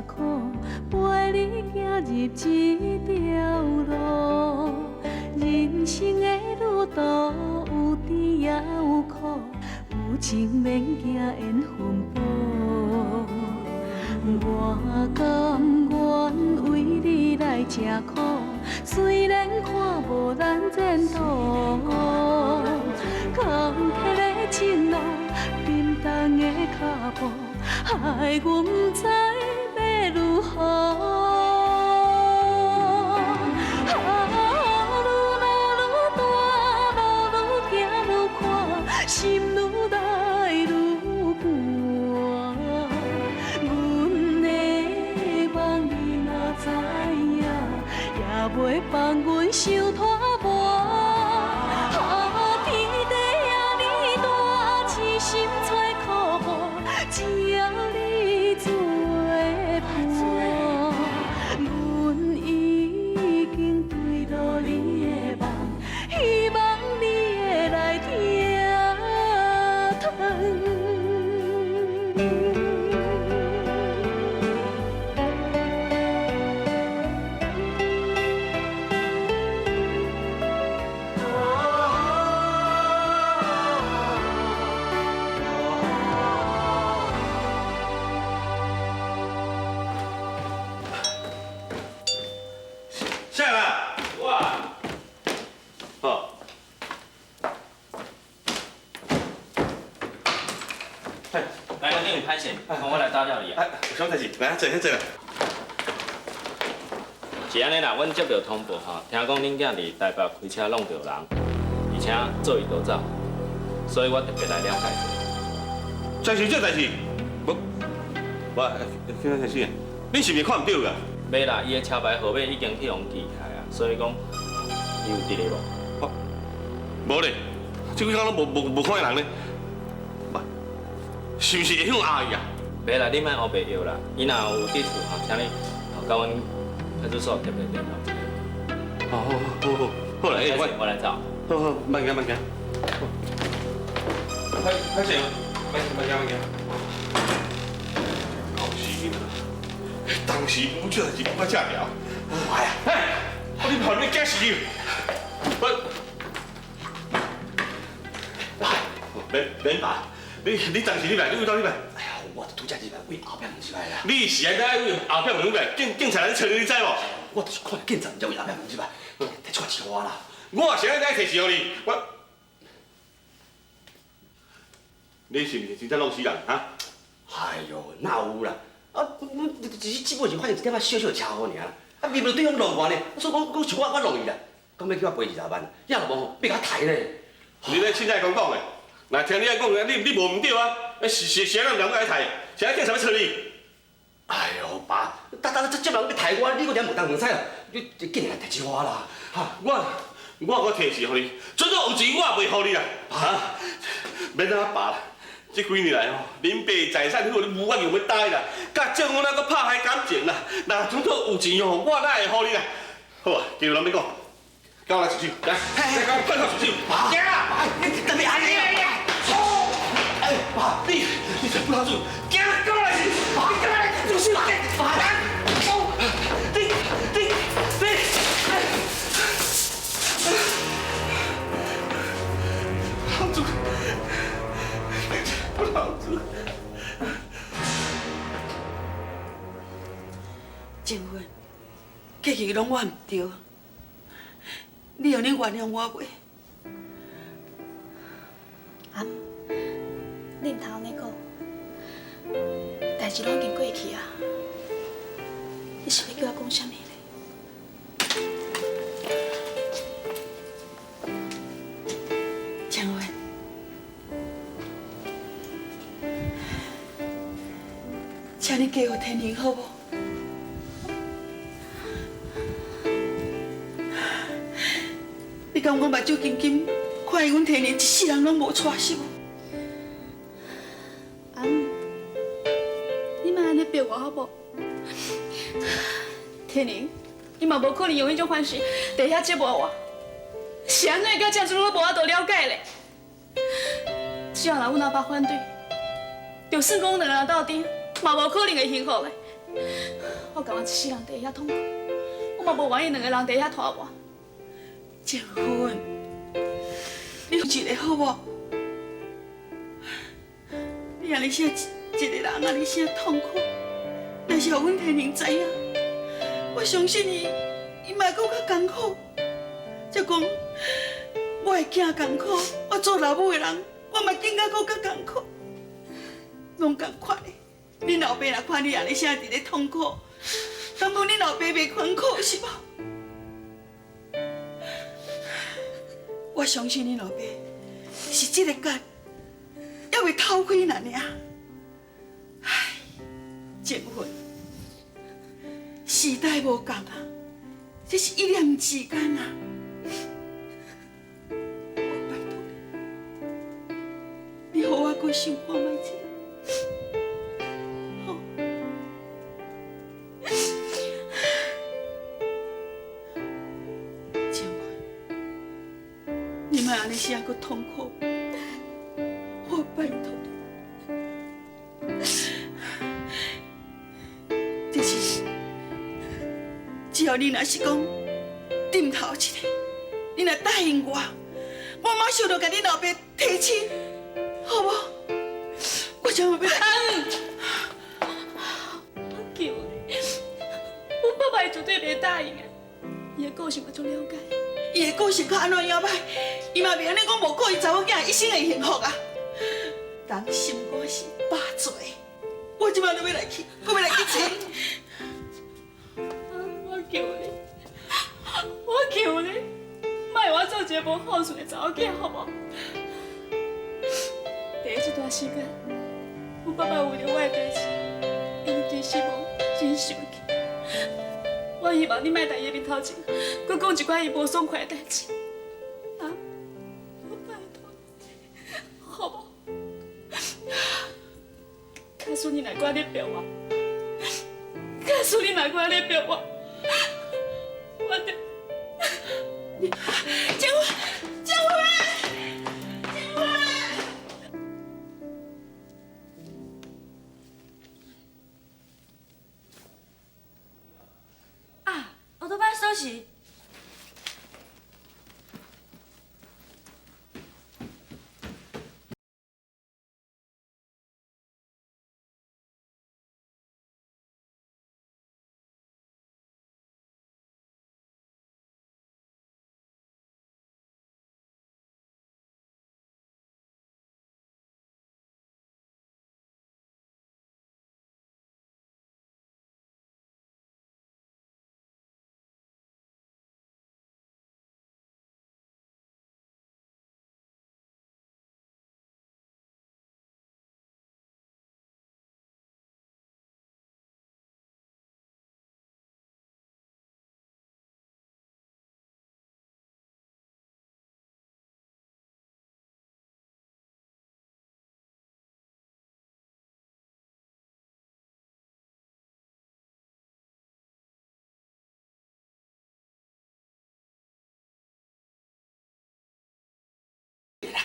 苦，陪你行入這條路。人生的旅途有甜也有苦，有情免驚緣分薄。我甘願為你來吃苦，雖然看無咱前途。坎坷的情路，沉重的脚步，害阮不知欲如何。啊，愈老愈大，路愈行愈宽，心愈来愈寒。阮的梦你若知影，也袂放阮伤拖磨。啊，天地遐尔大，痴心找苦无，只要你做伴，阮已经坠落你的梦，希望你會來疼疼。啥啦？我。好。来，你有歹势，我来打搅你啊。哎，有啥代志？來，坐，坐。是按呢啦，阮接到通报吼，听讲恁囝佇台北開車挵著人，而且做伊逃走，所以我特別來了解一下。真是這代志？無，無，先生先生，你是毋是看毋著㗎？袂啦，伊的車牌號碼已經去予記起來啊，所以講伊有佇咧無？無咧，這幾工攏無看見人咧。無，是毋是會向阿伊啊？袂啦，你莫烏白搖啦，伊若有佇厝吼，請你佮阮派出所特別聯絡一下。好好好好，好啦，欸，我來走。好好，慢行慢行。歹歹勢，慢慢行慢行。搞死囡仔！當時不這代誌不較正條。哎呀，哎，我你跑你驚死你！我，免免吧，你當時你來，你有當你來。哎呀，我拄才入來，為後壁門入來啦。你是按怎為後壁門入來？警察來找你，你知無？我就是看警察，才為後壁門入來，提出來我啦。我是按怎提示予你？我，你是毋是真正弄死人啊？哎喲，哪有啦？啊，阮只是只不過是發生一點仔小小的車禍爾啦。啊，明明對方弄我呢，所以講講是我弄伊啦。講欲叫我賠20萬，也若無吼，欲共我刣咧。你咧凊彩講講的，若聽你按講，你無毋對啊？是按怎人愛刣？是按警察欲找你？哎喲，爸，逐這人欲刣我，你閣踮問東問西啊？你緊來提示我啦！哈，我閣提示予你，最多有錢我也袂予你啦。哈，免怎爸啦？這幾年來吼，恁爸財產好，你無法用欲擔啦，佮政府那閣拍開感情啦。若準做有錢吼，我哪會予你啦？好啊，繼續攏免講，佮我來一手，來，來，快快一手，行啦！你特別按呢啊！哎，爸，你這不老準，行，佮我來一手，你佮我來一手，爸，你，老主，不老主。静芬，過去攏我毋對，你會用得原諒我袂？阿姆，你毋通按呢講，代誌攏已經過去啊，你是欲叫我講啥物咧？靜芬，請你嫁予天寧好無？你感覺目睭金金，看見阮天寧一世人攏無錯是無？阿姆，你莫按呢逼我好無？天寧，伊嘛無可能用彼種方式佇遐折磨我，是按怎會到這陣攏無法度了解咧？只要若阮阿爸反對，就算講兩个人鬥陣，嘛無可能會幸福咧。我甘愿一世人伫遐痛苦，我嘛無願意兩個人伫遐拖磨。靜芬，你有一個好無？你按呢啥一個人按呢啥痛苦，若是予阮天寧知影，我相信伊，伊嘛會閣較艱苦。才講，我的囝艱苦，我做老母的人，我嘛更加閣較艱苦，攏仝款的。恁老爸若看你按呢啥佇咧痛苦，敢講恁老爸袂艱苦是無？我相信恁老爸是這个結，猶未透開爾爾。唉，靜芬，時代無仝啊，這是一念之間啊。我拜託你，你予我閣想看覓一下。好，靜芬，你莫按呢啥閣痛苦，我拜託你。這是，只要你若是講點頭一下，你若答應我，我馬上就共恁老爸提親，好無？我這嘛欲來。我求你，阮爸爸伊絕對袂答應的，伊的個性我足了解。伊的個性較按怎樣歹，伊嘛袂按呢講無顧伊查某囝一生的幸福啊。人心肝是肉做的，我這擺就欲來去，閣欲來去找。我求你，我求你，莫予我做一个無孝順的查某囝，好無？佇這段時間，阮爸爸為著我的代誌，一定真失望，真生氣。我希望你莫佇伊的面頭前，閣講一寡伊無爽快的代誌。啊，我拜託你，好無？假使你若閣按呢逼我，假使你若閣按呢逼我，我就……靜芬，靜芬，靜芬。啊，我都擺鎖匙。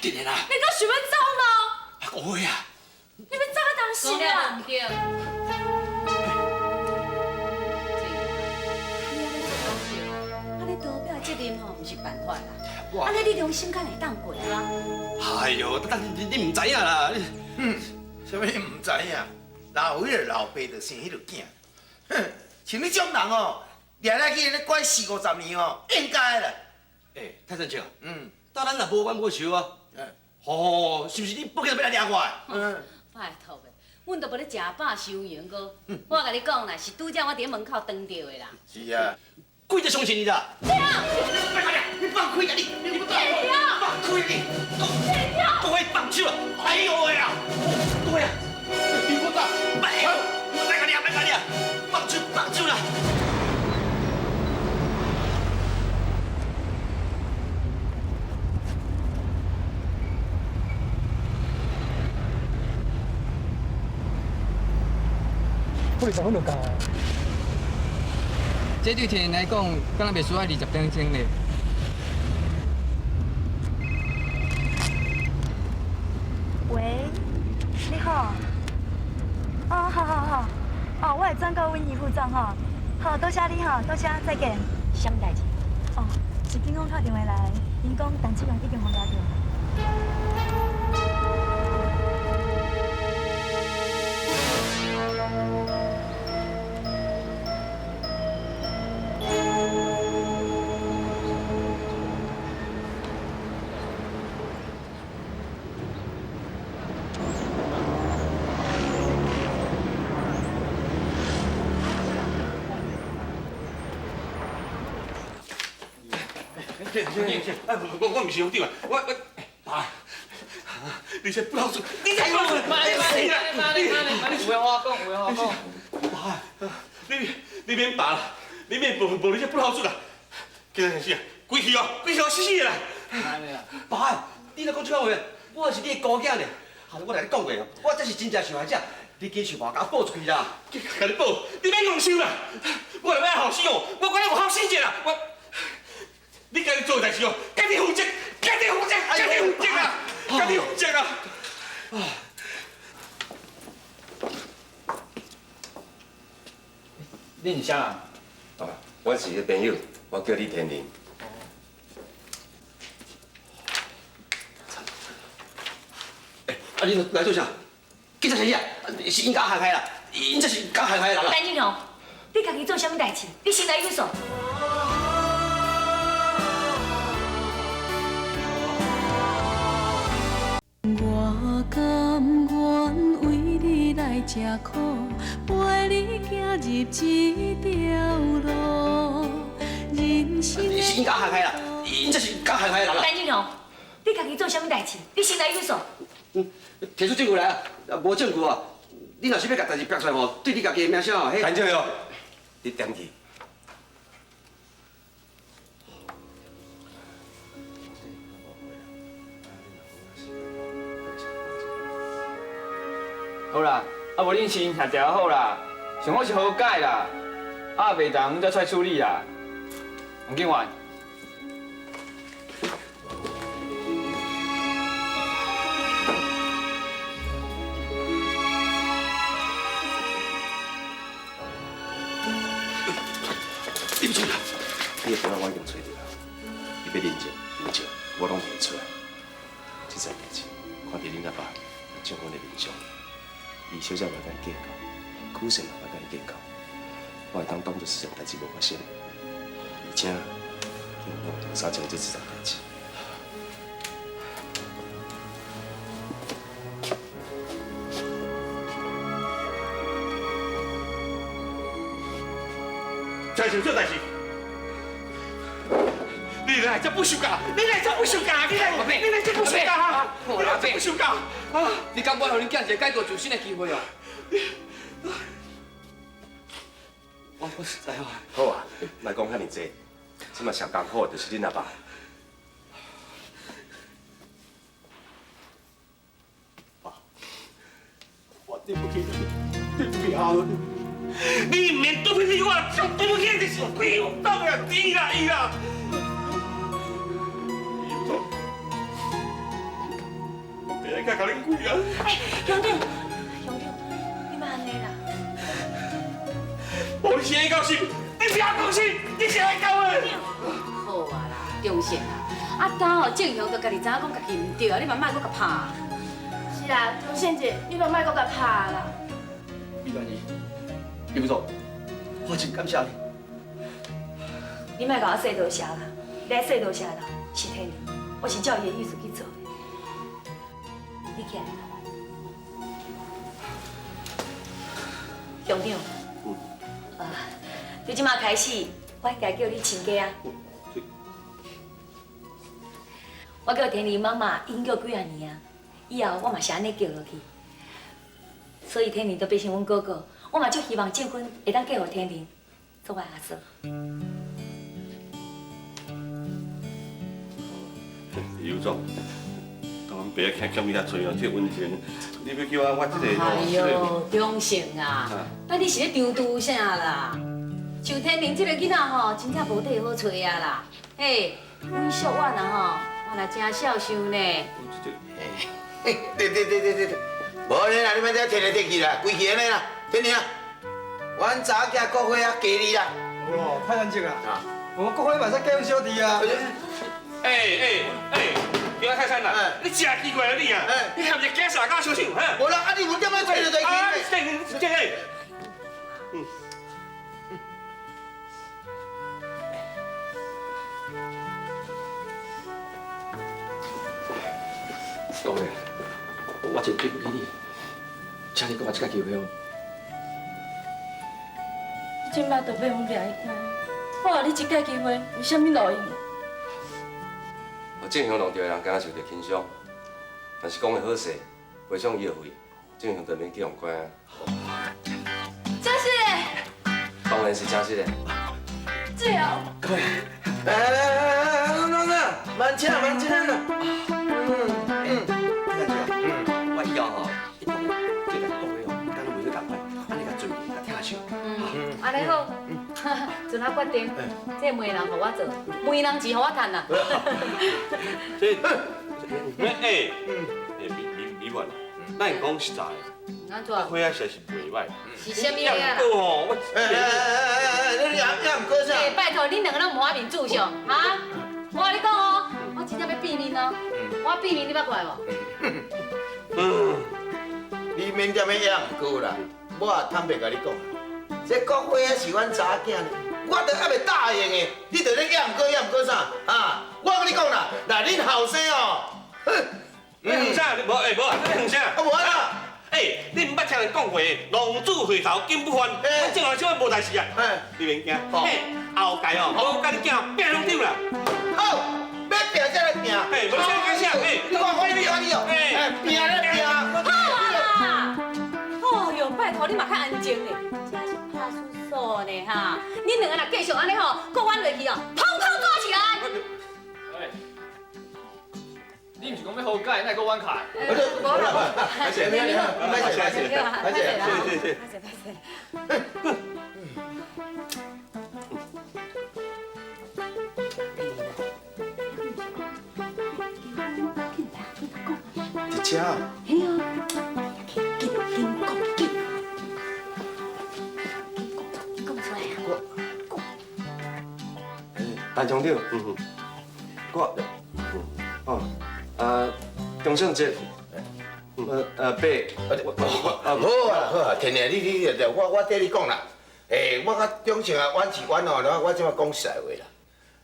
緊的啦！你閣想欲走嗎？有啊！你欲走到當時啊？講了毋對。你按呢做董事，按呢逃避責任吼，毋是辦法啦。按呢你良心敢會當過啊？哎喲，但你毋知影啦！嗯，啥物毋知影？老彼個老爸就生彼個囝，哼，像你這種人哦，掠來去咧管四五十年哦，應該啦。欸，泰山叔，嗯，搭咱也無冤無仇啊。哦，是毋是你報警欲來掠我？嗯，拜託的，阮都無咧食飽收銀閣。我共你講啦，是拄才我佇門口撞著的啦。是啊，鬼才相信你啦。對啊。別講啦，你放開啊你！你放開你！各位放手啊！哎呦喂啊！各位啊！你我打，別，別講你啊，別講你啊！放手，放手啦！40分就夠。這對天來講，敢若袂輸愛20點鐘咧。喂，你好。哦，好好好，哦，我會轉到位。阮余副总吼。好，多谢你吼，多谢，再见。是啥物代志？哦，是警方敲电话来，𪜶讲陈志雄已经予掠著。哎，我毋是乡长啊，我，爸，你这不老实，你这不老实，你死啦！你有话讲，有话讲。爸，你免罢啦，你免无无你这不老实啦。今日是啊，规气哦，规气哦，死死的啦。爸，你若讲这种话，我是你的姑囝呢。好，我来你讲话哦，我这是真正受害者，你紧想办法共我报出去啦。共你报，你免戆想啦。我若欲好死哦，我管你有好死者啦，我。你家己做的代志哦，家己负责，家己负责，家己负责啊，家己负责啊！你是啥人？哦，我是伊朋友，我叫李天林。欸，啊，你来做啥？警察先生，是𪜶共我害害啦，𪜶这是共我害害的人啦。陈志雄，你家己做啥物代志？你先来有数。我甘愿为你来吃苦，陪你行入这条路。人生是𪜶共我害害啦，𪜶这是共我害害的人啦。陈志雄，你家己做啥物代志？你先来有数。提出证据来啊！无证据啊，你若是欲共代志逼出来吼，对你家己的名声哦，陈志雄，你踮去。好啦，啊无恁先协调好啦，上好是和解啦，啊袂当阮再出来处理啦。王警员，你出来，你的电话我已经揣著啦，伊欲认证、求证，我拢提出来。这件代志，看伫恁阿爸结婚的面上。伊小姐嘛佮你计较，曲线嘛袂佮你计较，我会当当作这件代志无发生，而且叫我三清这件代志。才想这代志，你来这不相共，你来这不相共，你来，你来这不相共啊！你来这不相共啊！你敢无予恁囝一个改过自新的机会哦？我实在哦。好啊，莫讲遐尔济，这马上艰苦的就是恁阿爸。爸，我对不起你，对不起阿伦，你毋免对不起我，上对不起的是鬼当啊，伊啦伊啦。别来共你跪啊！哎，乡长，乡长，你莫按呢啦。无你是爱高兴，你不要高兴，你是爱高的。好啊啦，中胜啊，啊当哦，正雄就家己知影讲家己毋对啊，你嘛莫阁共拍。是啊，中胜姐，你嘛莫阁共拍啦。李愿意，李副总，我真感谢你。你莫共我说多谢啦，你爱说多谢啦，是天理，我是照伊的意思去做的。你起来，乡长。啊，从这马开始，我应该叫你亲家啊。我叫田丽妈妈已经叫几仔年啊，以后我嘛是按呢叫落去。所以天林就变成阮哥哥，我嘛足希望证婚会当嫁予天林做我阿嫂。尤总，当阮爸仔欠欠你遐济哦，这温情，你欲叫我，我这个哎呦，中胜啊，啊你是咧张拄啥啦？像天林这个囡仔吼，真正无地好揣啊啦。嘿，阮淑婉啊吼，我来真孝顺呢。对对对对对对，无咧啦，你莫再提来提去啦，规气按呢啦，天林啊，阮查某囝国辉啊，嫁你啦。哇，太难接啊！我们国辉嘛使结婚小弟啊。哎哎哎，你讲泰山啦，你真奇怪啊你啊！你含一个傻家相手哈？无啦，啊你有点仔揣着就啊，这这个。国辉，我真对不起你，请你给我这个机会哦。你这摆就欲阮掠去关，我予你一摆机会，有啥物路用？我正雄弄著的人，敢若受著轻伤，但是讲的好势，赔偿医药费，正雄就免去予关啊。真实的。当然是真实的。最后。来来来来来，来来，慢请慢请啦。我以后吼，一定这个国辉哦，敢若袂去共款，按呢共追，共疼惜。按呢好，阵仔决定，这媒人予我做，媒人钱予我趁啦。这，哎哎，美美婉，咱讲实在的，安怎？国辉啊，实在是袂歹。是啥物啊？过吼，我。哎哎哎哎，你也毋过啥？哎，拜托，恁两个拢无爱面子相，哈？我共你讲哦，我真正欲变面哦，我变面你捌看无？嗯，你免踮咧也毋过啦，我也坦白共你讲，这国辉啊是阮查某囝呢，我都犹未答应的，你就咧也毋过也毋过啥？啊，我共你讲啦，来恁后生哦，哼，你恨啥？无哎无啊，你恨啥？啊无啊。哎，你毋捌听人讲过，浪子回头金不换。我正来这无代志啊。你免惊，嘿，后届哦，我佮你囝拼拢丢啦。好，欲拼才来拼。嘿，无啥干啥，嘿，你看我拼你哦，哎，拼咧拼。好啦，哦哟，拜托你嘛较安静咧，这是拍出所呢哈。恁两个若继续按呢吼，阁冤落去哦，统统抓起来。你毋是讲欲和解，哪会阁冤起来？无啦，歹势，歹势，歹势，歹势，谢谢，歹势歹势。伫遮。嘿啊，紧紧讲紧，讲出来啊！陈厂长，我，哦，啊，中正节，伯，好啊好啊，天天你你我缀你讲啦，欸，我佮中正啊，冤是冤哦，我这摆讲实在话啦。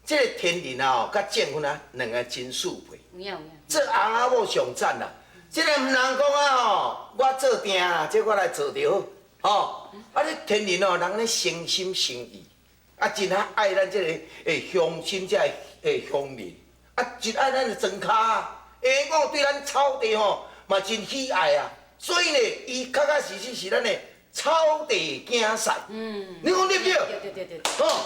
这个天林啊，佮正芬啊，两个真速配。有影有影。做翁仔某上赞啦，这个毋通讲啊吼，我做定啦，这我来做就好，吼。啊，这天林哦，人咧诚心诚意，啊，真啊爱咱这个乡亲，这个乡民，啊，真爱咱的庄跤啊。欸，我对咱草地吼嘛真喜爱啊，所以呢，伊确确实实是咱的草地囝婿。嗯。你讲对不对？对对对对。吼。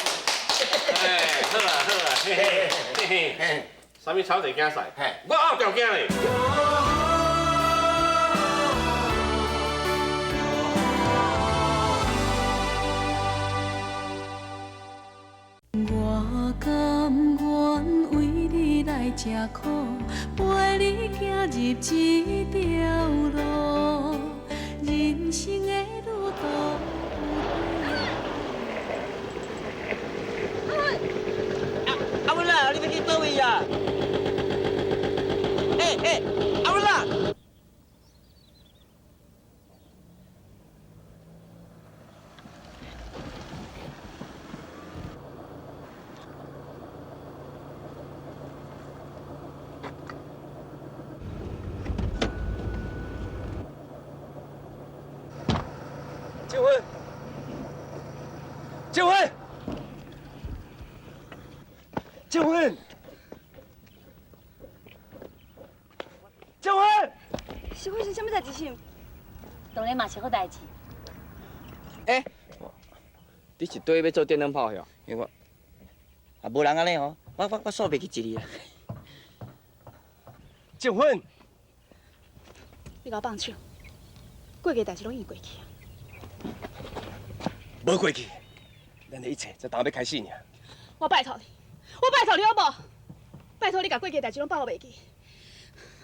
哎，好啦好啦，嘿嘿嘿嘿，啥物草地囝婿？我拗条件咧。我甘愿为你来吃苦，陪你行入这条路，人生的旅途。阿文啦，你欲去佗位啊？欸欸，阿文啦！结婚，结婚，结婚，结婚！是发生啥物代志是？当然嘛是好代志。欸，你是对欲做电灯泡哟？因为我啊，无人按呢吼，我数袂记一字啊。结婚。你共我放手，过去的代志拢已经过去啊。无过去，咱的一切才当欲开始尔。我拜托你，我拜托你好无？拜托你共过去的代志拢放予袂记，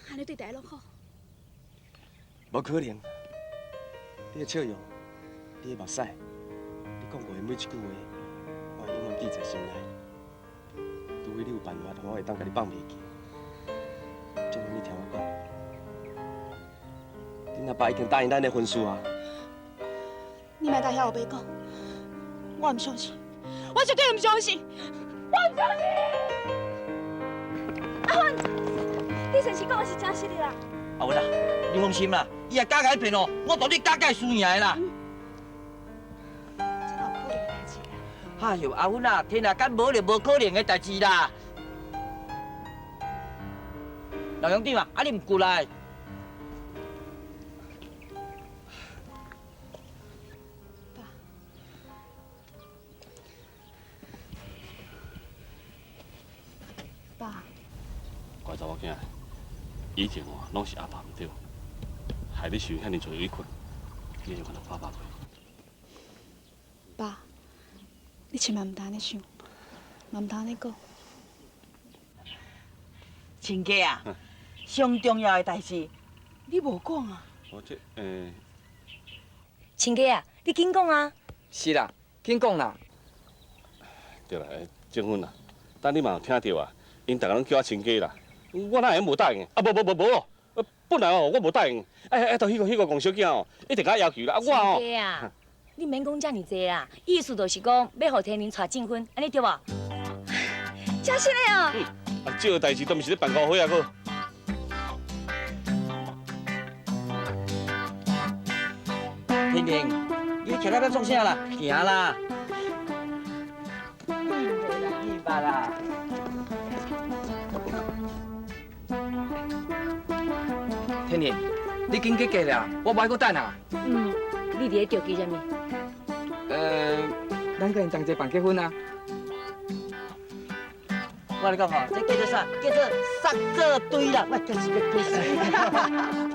按呢对大家拢好。无可能，你的笑容，你的目屎，講過的每一句話，我會永遠記在心內。除非你有辦法，予我會當共你放袂記。靜芬，你聽我講，恁阿爸已經答應咱的婚事啊。你莫在遐烏白講，我毋相信，我絕對毋相信，我毋相信。阿芬，你先生講的是真實的啦。阿文啊，你放心啦，伊若敢共你騙哦，我絕對敢共伊輸贏的啦。這哪有可能的代誌啊？哎呦，阿文啊，天下間無就無可能的代誌啦。老鄉長啊，啊你毋過來？爸，爸。乖查某囝，以前哦，攏是阿爸毋對，害你受遐爾濟委屈，你就可能爸爸袂。爸，你千萬毋通按呢想，嘛毋通按呢講。親家啊，上重要的代誌，你無講啊？我這親家啊，你緊講啊！是啦，緊講啦。對啦，證婚啊，等你嘛有聽著啊，𪜶逐个攏叫我親家啦，我哪會無答應？啊，無無無無哦，本來哦我無答應，哎哎，到彼個戇小囝哦，一直共我要求啦，啊我哦。親家啊，你免講遮爾濟啦，意思就是講欲予天寧娶證婚，按呢對無？真實的哦。啊，這個代誌都毋是咧辦高會啊，閣。天寧，你徛咧創啥啦？行啦。你捌啦。天寧，你緊去過啦，我無愛閣等啊。嗯，你佇咧著急啥物？咱佮𪜶同齊辦結婚啊。我跟你講吼，這叫做啥？叫做殺做堆啦！我真是欲笑死。